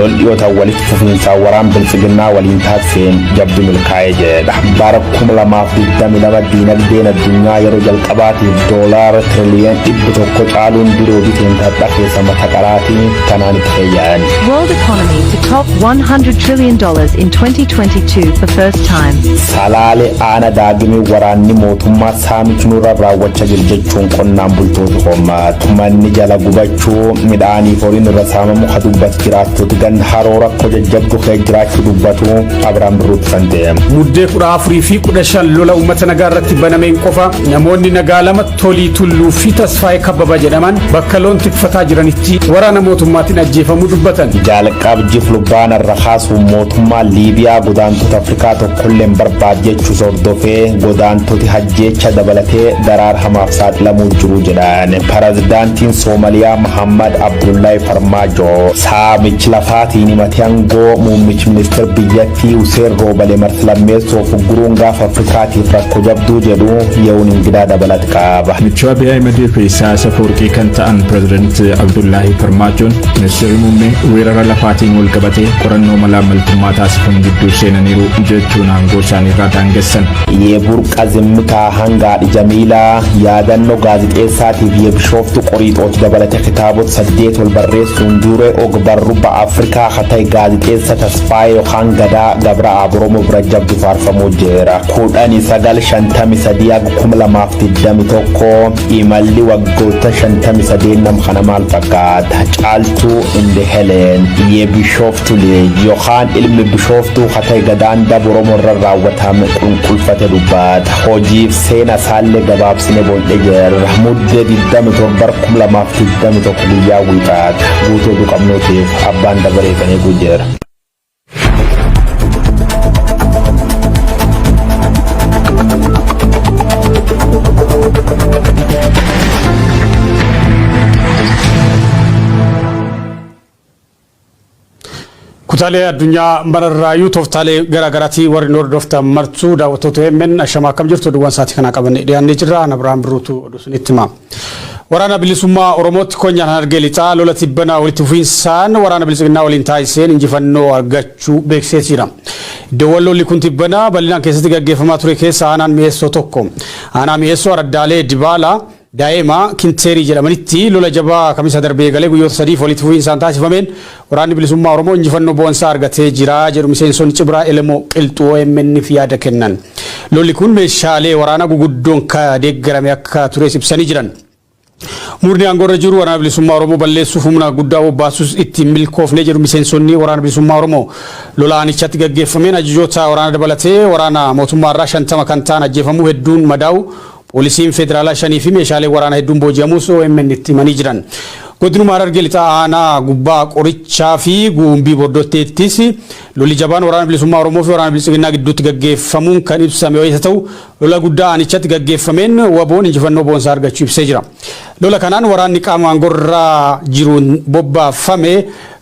Lol dhiyootan walitti fufiinsaan waraan Biltsiginnaa waliin taasiseen jabdu milkaa'e jedha. Bara 2022 diinagdeen addunyaa yeroo jalqabaatiif doolaara tiriliyoon 100 caaluun duroo biteen tadha keessa mata qaraatii tanaan itti fayyaan. World economy to top $100 trillion in 2022 for first time. Salaale aana Daagimii waraanni mootummaa saamichi nurra raawwachaa jiru jechuun qonnaan bultoota hommatu. Manni jala gubachuu, midhaanii fi horiin irra saamamu ka dubbatu jiraattoti ganda Haroo rakkoo jajjabdu kee jiraachuu dubbatu. Abiraam Birruutti kan ta'e. Muddee 14 fi 15 lola uummata nagaa irratti banameen qofa namoonni nagaa lama Tolii Tulluu fi Tasfaayee Kabbaba jedhaman bakka loon tikfataa jiranitti waraana mootummaatiin ajjeefamuu dubbatan. Jalqab Fulbaana irra kaasuun mootummaan Liibiyaa godaantota Afrikaa tokkollee hin barbaadu jechuus hordofee godaantoti hajjeecha dabalatee daraar hamaaf saaxilamuu jiru jedhan. Pirezidaantiin Soomaliyaa Mahammad Abdullahi Farmaajo saamichi lafaatiin himate aangoo muummichi ministeera biyyattii Hussein Roobale marsi lammeessoof ugguruun gaafa Afrikaatiif rakkoo jabduu jedhu ye'uun ingidaa dabalat qaba. Michuu Abiy Ahimedii fi Isaayyaas Afwerqii kan ta'an Pireezidant Abdullaahi Farmaajoon ministeerri muummee weerara lafaatiin wal qabatee qorannoo malaammaltummaa taasifamu gidduu seenaniiru jechuun aangoo isaaniirraa daangessan. Yeburqa Zimmitaa hanga Haadhi Jamiilaa yaadannoo gaazixeessaatiif Yebishooftu Qoriixooti dabalate kitaabota 8 ol barreessuun duree og-barruu ba'a Afrikaa ka ta'e gaazixeessa Tasfaayee yookaan Gadaa Gabra'aab Oromoo bira jabdu faarfamuu jira. 1953 haga 2021 imalli waggoota 53 nam kana maal fakkaata? Caaltuu inde Helen Yebishooftu Lij yookaan ilmi Bishooftuu ka ta'e Gadaan daba Oromoo irra raawwatame qulqulfate dubbata. Hojiif seena isaallee gabaabsine boldhe jirra. Muddee 27 2021 guyyaa wiixaata. Guutuu oduu qabnuutiif abbaan dabaree kan eeguu jira. Kutaalee addunyaa mararraayyuu tooftaalee garaagaraatii warri nu hordoftan martuu daawwattoota OMN ashamaa, akkam jirtu? Oduuwwan sa'aatii kanaa qabanne dhiyaannee jirra. Ana Birhaan Birruutu oduu isinitti hima. Waraana Bilisummaa Oromootti konyaan Harargee Lixaa lola tibbana walitti fufiinsaan waraana Bilisummaa waliin taasiseen injifannoo argachuu beeksisee jira. Iddoowwan lolli kun tibbana bal'inaan keessatti gaggeeffamaa ture keessa aanaan Mi'eessoo tokko. Aanaa Mi'eessoo araddaalee Dibaalaa, Daa'ima Kinteerii jedhamanitti lola jabaa Kamisa darbee eegalee guyyoota sadiif walitti fufiinsaan taasifameen waraanni bilisummaa Oromoo injifannoo boonsaa argatee jira jedhu miseensonni Cibraa Elemoo Qilxuu OMN'f yaada kennan. Lolli kun meeshaalee waraanaa guguddoon ka deeggarame akka tures ibsanii jiran. Murni aangoorra jiru waraana bilisummaa Oromoo balleessuuf humna guddaa bobbaasus ittiin milkoofne jedhu miseensonni waraana bilisummaa Oromoo. Lola aanichatti gaggeeffameen ajajoota waraana dabalatee waraana mootummaarraa 50 kan ta'an ajjeefamuu, hedduun madaa'u, poolisiin federaalaa shanii fi meeshaalee waraanaa hedduun booji'amuus OMN itti himanii jiran. Godinuma Harargee Lixaa aanaa Gubbaa Qorichaa fi Gumbii Bordotteettis lolli jabaan waraana bilisummaa Oromoo fi waraana Biltsiginnaa gidduutti gaggeeffamuun kan ibsame yoo ta'u, lola guddaa aanichatti gaggeeffameen WBOn injifannoo boonsaa argachuu ibsee jira. Lola kanaan waraanni qaama aangorraa jiruun bobbaafame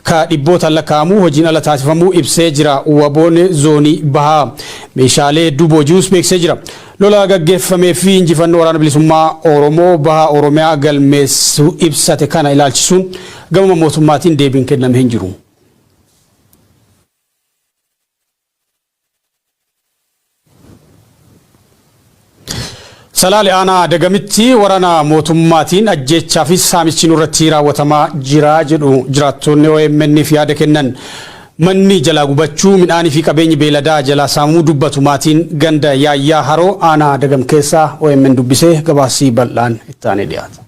ka dhibbootaan lakkaa'amu hojiin ala taasifamuu ibsee jira. WBOn zoonii bahaa meeshaalee hedduu booji'uus beeksisee jira. Lola gaggeeffamee fi injifannoo waraana bilisummaa Oromoo baha Oromiyaa galmeessu ibsate kana ilaalchisuun gama mootummaatiin deebiin kenname hin jiru. Salaale aanaa Dagamitti waraana mootummaatiin ajjeechaa fi saamichi nurratti raawwatamaa jira jedhu jiraattonni OMN'f yaada kennan. Manni jalaa gubachuu, midhaanii fi qabeenyi beeladaa jalaa saamamuu dubbatu maatiin ganda Yaayyaa Haroo aanaa Dagam keessaa OMN dubbisee gabaasii bal'aan itti aanee dhiyaata.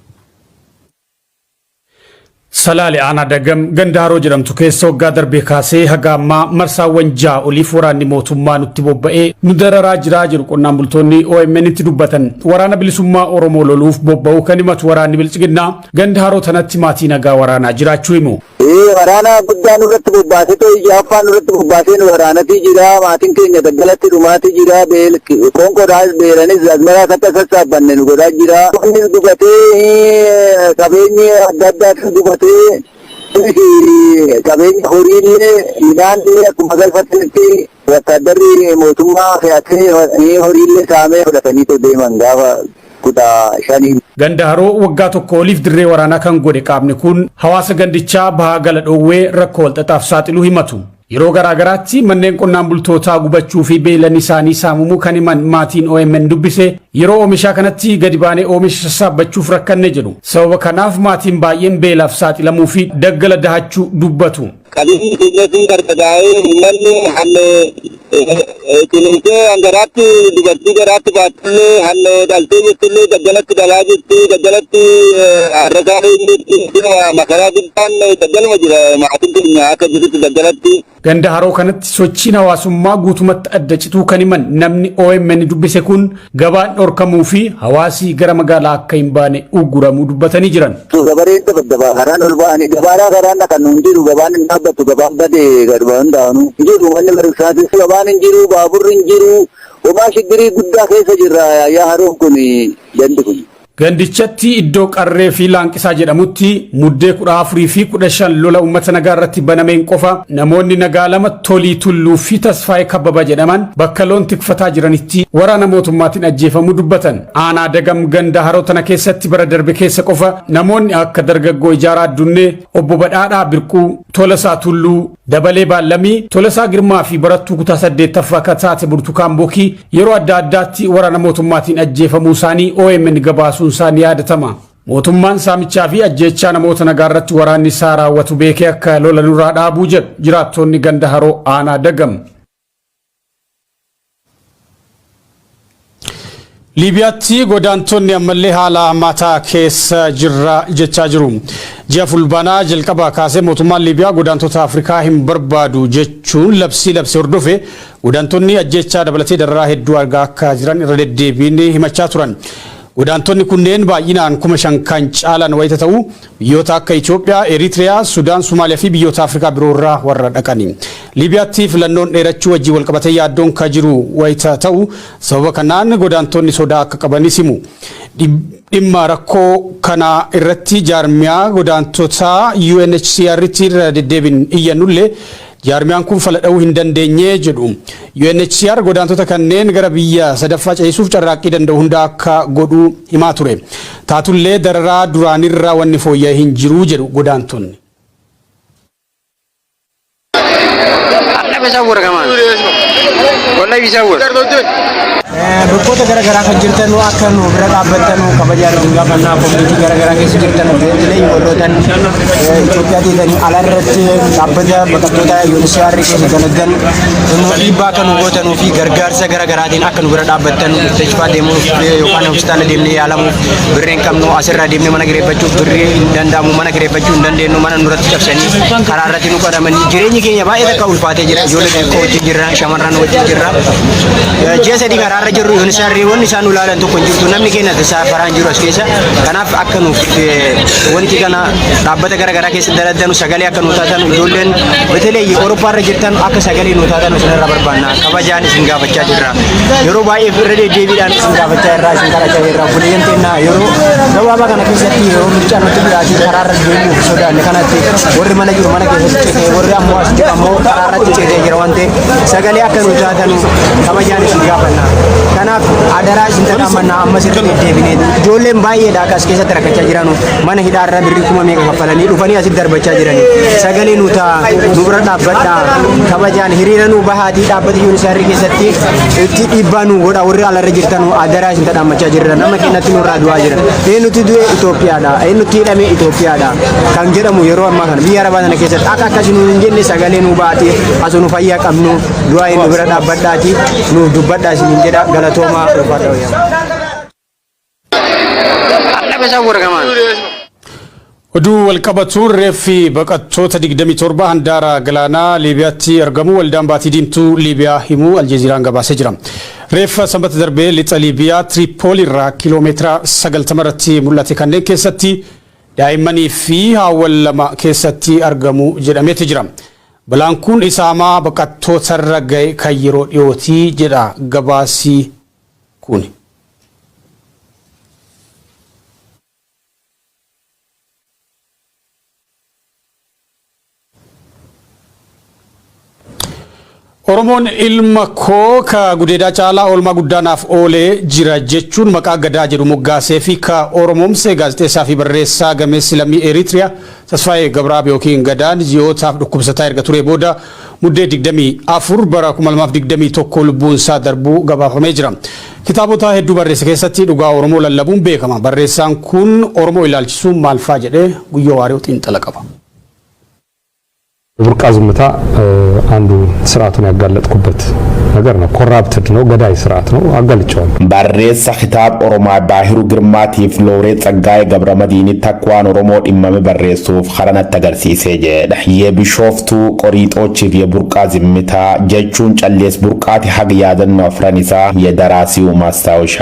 Salaale aanaa Dagam ganda Haroo jedhamtu keessa waggaa darbee kaasee haga ammaa marsaawwan 6 oliif waraanni mootummaa nutti bobba'ee nu dararaa jiraa jedhu qonnaan bultoonni OMN itti dubbatan. Waraana bilisummaa Oromoo loluuf bobba'uu kan himatu waraanni Biltsiginnaa ganda Haroo tanatti maatii nagaa waraanaa jiraachuu himu. Ee, waraana guddaa nurratti bobbaasee ta'e ja'affaa nurratti bobbaasee nu waraanatii jira. Maatiin keenya daggalatti dhumaatii jira. Qoonqoodhaas beelanis azmaraas akka sassaabbanne nu godhaa jira. Qonnis gubatee, qabeenyi adda addaatis gubatee, qabeenya horiillee midhaanillee akkuma galfatanitti wattaaddarri mootummaa fe'atee horiillee saamee fudhatanii deeman gaafa 15. Ganda Haroo waggaa tokko oliif dirree waraanaa kan godhe qaamni kun hawaasa gandichaa bahaa gala dhoowwee rakkoo walxaxaaf saaxiluu himatu. Yeroo garaa garaatti manneen qonnaan bultootaa gubachuu fi beeylan isaanii saamamuu kan himan maatiin OMN dubbise, yeroo oomishaa kanatti gadi baanee oomisha sassaabbachuuf rakkanne jedhu. Sababa kanaaf maatiin baay'een beelaaf saaxilamuu fi daggala dahachuu dubbatu. Qabeenyi keenyas barbadaa'ee, uummanni hallee ciniinsee hangaraatti, dubartii garaatti baattullee, hallee dhaltee jirtullee daggalatti dhalaa jirti. Daggalatti harrasaa makaraa guddaan daggaluma jira. Maatiin keenya akka jirutti daggalatti. Ganda Haroo kanatti sochiin hawaasummaa guutumatti adda cituu kan himan namni OMN dubbise kun, gabaan dhorkamuu fi hawaasi gara magaalaa akka hin baane ugguramuu dubbatanii jiran. Gabareen dabaddabaa karaan ol ba'anii gabaadhaa karaan dhaqan hin jiru. Gabaan hin dhaabbatu, gabaan badee gaduma hundaa'anu hin jiru. Manni barumsaatis gabaan hin jiru, baaburri hin jiru, homaa shiggirii guddaa keessa jirra. Yaa Haroon kun, gandi kun. Gandichatti iddoo Qarree fi Laanqisaa jedhamutti Muddee 14 fi 15 lola uummata nagaa irratti banameen qofa namoonni nagaa lama, Tolii Tulluu fi Tasfaayee Kabbaba jedhaman, bakka loon tikfataa jiranitti waraana mootummaatiin ajjeefamuu dubbatan. Aanaa Dagam ganda Haroo tana keessatti bara darbe keessa qofa namoonni akka dargaggoo Ijaaraa Addunnee, Obbo Badhaadhaa Birquu, Tolasaa Tulluu, Dabalee Baallamii, Tolasaa Girmaa fi barattuu kutaa saddeettaffaa kan taate Burtukaan Bokii yeroo adda addaatti waraana mootummaatiin ajjeefamuu isaanii OMN gabaasuun isaa ni yaadatama. Mootummaan saamichaa fi ajjeechaa namoota nagaa irratti waraanni isaa raawwatu beekee akka lola nurraa dhaabuu jedhu jiraattonni ganda Haroo, aanaa Dagam. Liibiyaatti godaantonni ammallee haala hammaataa keessa jirra jechaa jiru. Ji'a Fulbaanaa jalqabaa kaasee mootummaan Liibiyaa godaantota Afrikaa hin barbaadu jechuun labsii labse hordofe godaantonni ajjeechaa dabalatee dararaa hedduu argaa akka jiran irra deddeebiin himachaa turan. Godaantonni kunneen baay'inaan 5,000 kan caalan wayita ta'u, biyyoota akka Itoophiyaa, Eritiriyaa, Sudaan, Somaaliyaa fi biyyoota Afrikaa biroo irraa warra dhaqani. Liibiyaatti filannoon dheerachuu wajjin walqabatee yaaddoon ka jiru wayita ta'u, sababa kanaan godaantonni sodaa akka qabanis himu. Dhimma rakkoo kanaa irratti jaarmiyaa godaantotaa UNHCR'tti irra deddeebiin iyyannullee jaarmiyaan kun fala dha'uu hin dandeenye jedhu. UNHCR godaantota kanneen gara biyya sadaffaa ce'isuuf carraaqqii danda'u hunda akka godhu himaa ture. Taatullee dararaa duraanirra wanni fooyya'e hin jiru jedhu godaantonni. Wallahi bisawwar. Bakkoota garaagaraa kan jirtan akka nu bira dhaabbattanu kabajaan isin gaafannaa. Community garaagaraa keessa jirtan, beeklee warrootan Itoophiyaa teetanii ala irratti dhaabbata baqattoota UNHCR keessa dalagan nu dhiibbaa akka nu gootanuu fi gargaarsa garaagaraatiin akka nu bira dhaabbattan. Mustashfaa deemuuf yookaan hospitaala deemnee yaalamuuf birrii hin qabnu. Asirraa deemnee mana kireeffachuuf birrii hin danda'amu, mana kireeffachuu hin dandeenyu. Mana nurratti cabsanii karaa irratti nu qadamanii jireenyi keenya baay'ee takka ulfaatee jira. Ijoollee xixiqqoo wajjin jirra, shamarran wajjin jirra. Ji'a 3 karaa irra jirru. UNHCR wanni isaan nu ilaalan tokko hin jirtu. Namni keenya tasaa faraan jiru as keessa. Kanaaf akka nuuf wanti kana dhaabbata garaagaraa keessa daladdanu sagalee akka nu taatan, ijoolleen በተለይ Awurooppaa irra jirtan akka sagalee nu taatan isinirraa barbaanna. Kabajaan isin gaafachaa jirra. Yeroo baay'ee irra deddeebiidhaan isin gaafachaa jirra, isin kadhachaa jirra. Obboleeyyan teennaa, yeroo gabaabaa kana keessatti, yeroo mircaan nutti dhiyaatee karaa irra deemuuf sodaanne kanatti, warri mana jiru mana keessatti citee, warri ammoo as jiru ammoo karaa irratti citee jira waan ta'eef, sagalee akka nu taatan kabajaan isin gaafanna. Kanaaf adaraa isin taqaamannaa. Ammas irra deddeebinee ijoolleen baay'eedha akka as keessatti rakkachaa jiranu. Mana hidhaa irra birrii kuma meeqa kaffalanii dhufanii asitti darbachaa jirani. Sagalee nu ta'a, nu bira dhaabbadhaa. Kabajaan hiriira nu bahaatii dhaabbata UNHCR keessatti itti dhiibbaa nu godha. Warri alarra jirtan adaraa isin tadhaammachaa jirra. Nama keenyatti nurraa du'aa jira. Eenyutu du'e Itoophiyaadha, eenyutti hidhame Itoophiyaadha kan jedhamu yeroo ammaa kana biyya arabaa sana keessatti akka akkasii nu hin jenne sagalee nu baatee asuu nu fayyaa qabnu du'aa nu bira dhaabbadhaati nuuf dubbadhaa isiniin jedha. Galatoomaa, ulfaadha wayyaa. Oduu walqabatuun reeffi baqattoota 27 handaara galaanaa Liibiyaatti argamu Waldaan Baatii Diimtuu Liibiyaa himuu Aljeeziraan gabaasee jira. Reeffa Sanbata darbee lixa Liibiyaa Tiriipoolii irraa kiiloomeetira 90 irratti mul'ate kanneen keessatti daa'immanii fi haawwan lama keessatti argamu jedhameeti jira. Balaan kun isa hamaa baqattootarra ga'e kan yeroo dhiyootii jedha gabaasi kuni. Oromoon ilma koo ka gudeedaa caalaa oolmaa guddaa naaf oolee jira jechuun maqaa Gadaa jedhu moggaasee fi ka Oromoomse gaazexeessaa fi barreessaa gameessi lammii Eritiriyaa Tasfaayee Gabraab yookiin Gadaan ji'ootaaf dhukkubsataa erga ture booda Muddee 24 bara 2021 lubbuun isaa darbuu gabaafamee jira. Kitaabota hedduu barreesse keessatti dhugaa Oromoo lallabuun beekama. Barreessaan kun Oromoo ilaalchisuun maal faa jedhee Guyyoo Waariyoo xiinxala qaba. ቡርቃ ዝምታ አንዱ ስርዓቱን ያጋለጥኩበት ነገር ነው። ኮራፕትድ ነው፣ ገዳይ ስርዓት ነው። አጋልጨዋለሁ። Barreessa kitaaba Oromaa Baahiruu Girmaatiif Looreet Tsaggaayee Gabramadiinitti akka waan Oromoo dhimmame barreessuuf karaa natti agarsiisee jedha. የቢሾፍቱ ቆሪጦችፍ የቡርቃ ዝምታ jechuun callees burqaati haga yaadannoo afran isaa የደራሲው ማስታወሻ፣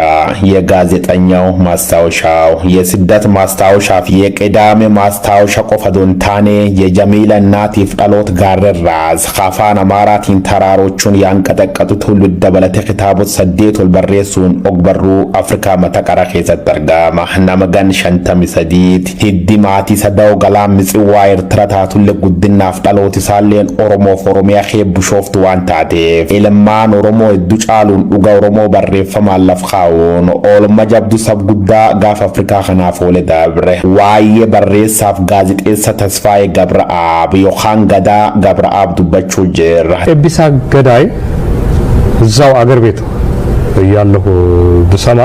የጋዜጠኛው ማስታወሻው፣ የስደት ማስታወሻ fi የቅዳሜ ማስታወሻ qofa don taane የጀሚላ እናቲif dhaloota gaarrerraas afaan Amaaraatiin ተራሮቹን ያንቀጠቀጡ ትውልድ dabalatee kitaabota saddeet ol barreessuun ogbarruu Afrikaa mata qara keessatti argama. Nama gan 53ti. Hiddi maatii sada'oo galaan Mitsiwwaa Eertira taatullee guddinaaf dhalooti isaalleen Oromoof Oromiyaa kee Bishooftu waan taateef ilmaan Oromoo hedduu caaluun dhuga Oromoo barreeffamaan laf kaa'uun oolma jabdu sab guddaa gaafa Afrikaa kanaaf oole dabre. Waa'ee barreessaaf gaazexeessa Tasfaayee Gabra'aab yookaan Gadaa Gabra'aab dubbachuu jirra. ኤቢሳ ገዳይ እዛው አገር ቤት እያለሁ ብሰማ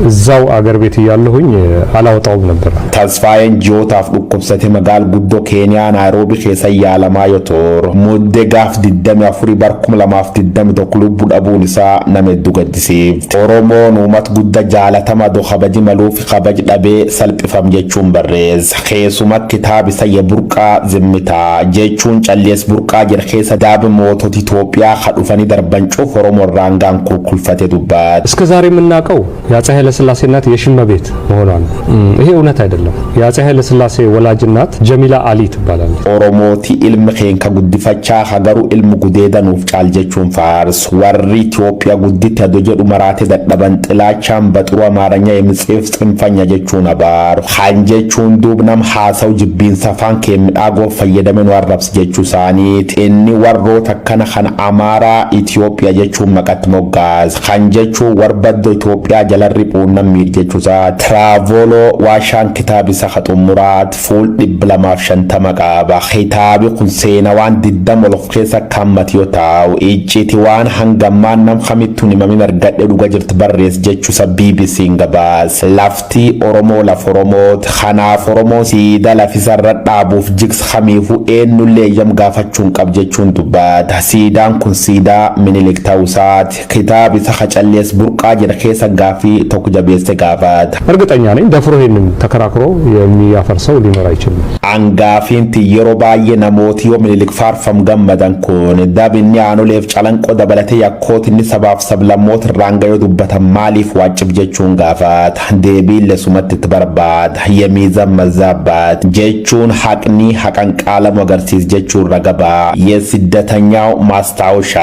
እዛው አገር ቤት እያለሁኝ አላወጣውም ነበር። Tasfaayeen ji'ootaaf dhukkubsate magaala guddoo Keeniyaa Naayiroobii keessa yaalamaa yoo turu Mudde gaaf 24 bar 2021 lubbuu dhabuun isaa nama hedduu gaddisiifte. Oromoon uummata guddaa jaalatama do kabaji maluuf kabaji dhabee salphifam jechuun barreessa. Keessuma kitaaba isa የቡርቃ ዝምታ jechuun callees burqaa jira keessa daaba mootota Itoophiyaa ka dhufanii darban cuuf Oromoo irraan gaan kulkulfate dubbata. እስከ ዛሬ የምናውቀው የአፄ ኃይለ ሥላሴ እናት የሺመቤት መሆኗን ነው። ይሄ እውነት አይደለም። የአፄ ኃይለ ሥላሴ ወላጅ እናት ጀሚላ አሊ ትባላለች። Oromooti ilmi keenka guddifachaa hagaru ilmi gudeeda nuuf caal jechuun faarsu. Warri Itoophiyaa gudditti ado jedhu maraate dadhaban xilaachaan በጥሩ አማርኛ የሚጽፍ ጽንፈኛ jechuun abaaru. Han jechuun duub nam haasawu jibbiinsa afaan kee midhaagoo fayyadame nu arrabsi jechuu isaaniiti. Inni warroota akkana kan Amaaraa Itoophiyaa jechuun maqatti moggaasa. Kan jechuun warbaddoo Itoophiyaa jalarri nam miidh jechuu isaa. Tiraavoloo waashaan kitaaba isa xumuraat fuul 250 qaba. Kitaabi kun seenaa waan 20 ol of keessa kammate yoo ta'u icciiti waan hangammaan nam kamittuu himamin argadhe dhuga jirti barreesse jechuusa BBC'n gabaase. Lafti Oromoo laf Oromooti. Kanaaf Oromoo siidaa lafisarra dhaabuuf jigsa kamiifuu eenyullee eeyyam gaafachuun qab jechuun dubbata. Siidaan kun siidaa Minilik ta'uusaati. Kitaaba isa Hacallees burqaa jedha keessa gaaffii tokko jabeesse gaafata. እርግጠኛ ነኝ ደፍሮ ይሄንን ተከራክሮ የሚያፈርሰው ሊኖር አይችልም። Angaafiinti yeroo baay'ee namooti yoo Minilik faarfam gammadan kun dabinni aanoleef Calanqoo dabalatee yakkoota inni sabaaf sablammoota irraan gayoo dubbatan maaliif waacib jechuun gaafata. Deebiin sumatti itti barbaada. የሚዛን መዛባት jechuun haqni haqan qaalamu agarsiis jechuun ragabaa. የስደተኛው ማስታወሻ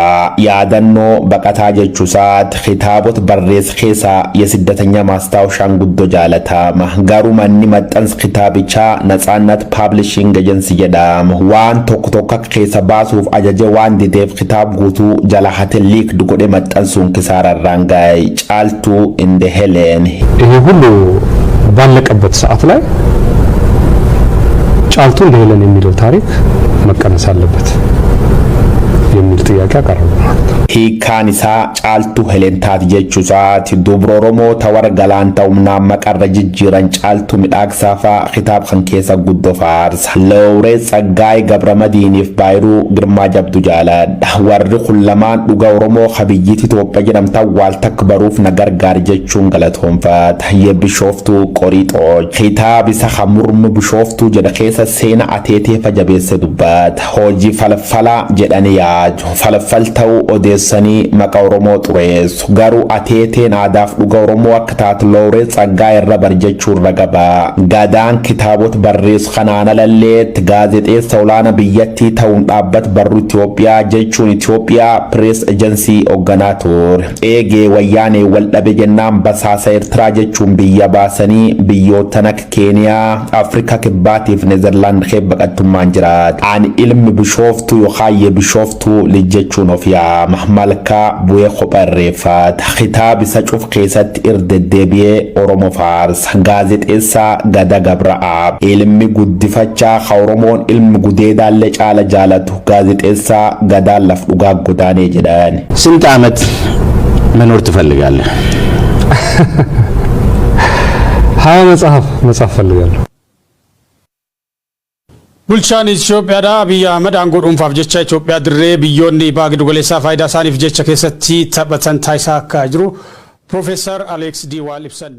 yaadannoo baqataa jechuusaati. Kitaabota barreesse keessaa የስደተኛ ማስታወሻን guddoo jaalatama. Garuu manni maxxansa kitaabichaa Natsaannat Publishing Agency jedhama. Waan tokko tokko akka keessa baasuuf ajaje waan dideef kitaaba guutuu jala hate leaked godhe maxxansuun kisaararraan gahe. Caaltuu እንደ Helen. ይሄ ሁሉ ባለቀበት ሰዓት ላይ ጫልቱ እንደ ሄለን የሚለው ታሪክ መቀነስ አለበት የሚል ጥያቄ አቀረቡ ማለት ነው። Hiikkaan isaa Caaltuu Helen taati jechuusaati. Dubra Oromoo tawara galaanta humnaan maqarra jijjiiran Caaltuu Midhaagsaa fa'aa kitaaba kan keessa guddoo faarsa. Looreet Tsaggaayee Gabramadiiniif Baayiruu Girmaa jabdu jaaladha. Warri kun lamaan dhuga Oromoo kabiyyiiti Itoophiyaa jedhamtan waal takka baruuf na gargaar jechuun galatoonfata. የቢሾፍቱ ቆሪጦች kitaaba isa Hamurmi Bishooftuu jedha keessa seena ateeteefa jabeesse dubbata. Hojii falfalaa jedhanii yaadu. Falfal ta'uu odeessanii maqaa Oromoo xureessu. Garuu ateeteen aadaaf dhuga Oromoo akka taatu Looreet Tsaggaa irra bar jechuun ragabaa. Gadaan kitaabota barreessu kanaan alalleetti gaazexeessa olaanaa biyyattii ta'uun dhaabbata barruu Itoophiyaa jechuun Itoophiyaa Press Agency hoogganaa ture. Eegee wayyaanee wal dhabe jennaan basaasa Eertiraa jechuun biyya baasanii biyyootan akka Keeniyaa, Afrikaa Kibbaatiif Neezerlaand kee baqattummaan jiraata. Ani ilmi Bishooftuu yookaan የቢሾፍቱ Caaltuu lijjechuun of yaama. Malkaa bu'ee kopha irreeffata. Kitaaba isa cuf keessatti irdeddeebi'ee Oromoo faarsa. Gaazexeessaa Gada Gabra'aa. Ilmi guddifachaa ka Oromoon ilmi gudeedaallee caala jaalatu gaazexeessaa Gadaan laf dhugaa godaanee jedhan. ስንት ዓመት መኖር ትፈልጋለህ? 20 መጽሐፍ መጻፍ ፈልጋለሁ። Bulchaan Itoophiyaadhaa Abiyyi Ahmad aangoo dhuunfaaf jecha Itoophiyaa dirree biyyoonni baha giddugaleessaa faayidaa isaaniif jecha keessatti taphatan taasisaa akka jiru Piroofeesar Aleeks Diiwaal ibsan.